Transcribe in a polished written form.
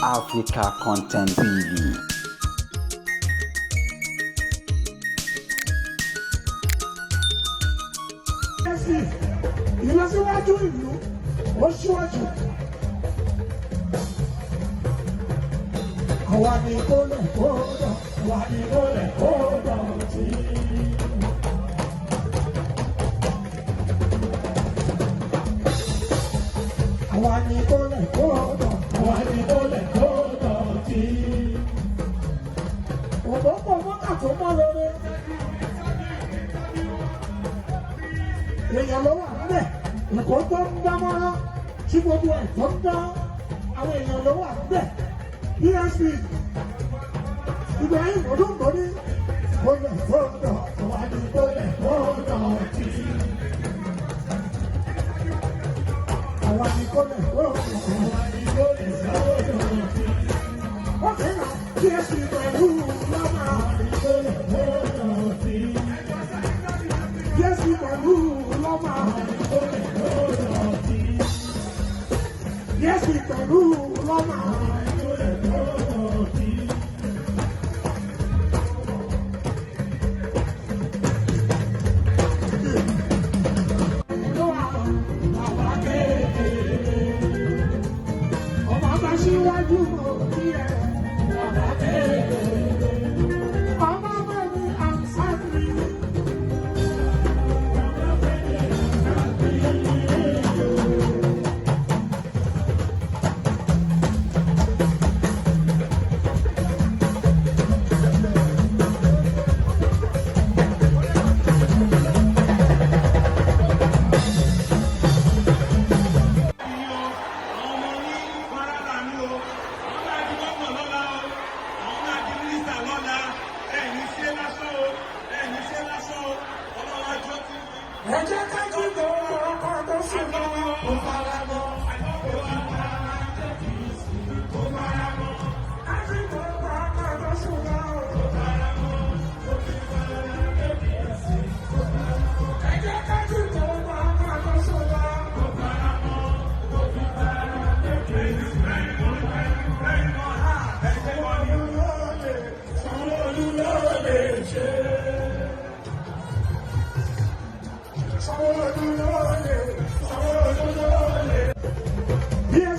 Africa Content TV. Ìlọsíwájú ìlú ó ṣíwájú. Àwa ni kó lè kó dọ̀, àwa ni kó lè kó dọ̀tí. Àwa ni kó lè kó dọ̀, àwa ni kó lè kó dọ̀tí. Òpópó mọ́kà tó mọ́ lórí. Èèyàn ló wà níbẹ̀, ẹ̀kọ́ tó ń dá mọ́rán tí gbogbo ẹ̀ tó ń dán, àwọn èèyàn ló wà níbẹ̀. PSP Ibrahim Odúnbọ̀dé, kólẹ̀ kódọ̀, àwa ni kólẹ̀ kódọ̀ tì. Àwa ni kólẹ̀ kódọ̀, àwa ni kólẹ̀ kódọ̀ tì. Ó kẹ́ náà, PSP pẹ̀lú lọ́mọ, àwa ni kólẹ̀ kódọ̀ tì. PSP pẹ̀lú lọ́mọ, àwa ni kólẹ̀ kódọ̀ tì. PSP pẹ̀lú lọ́mọ, àwa ni kólẹ̀ kódọ̀ tì. Ọmọ bá síwájú mọ̀ kí ẹ bàbá kékeré. Ọmọ bá mi àǹsáàbì. Àwọn ọmọ ní Kwara ní o, àwọn náà di gómìnà lọ́la o, àwọn náà di mínísítà lọ́la. Ẹ̀yin ṣe lásán o, ẹ̀yin ṣe lásán o, ọlọ́wọ́ ajọ́ ti. Ẹ jẹ́ ká jí gbòòrò.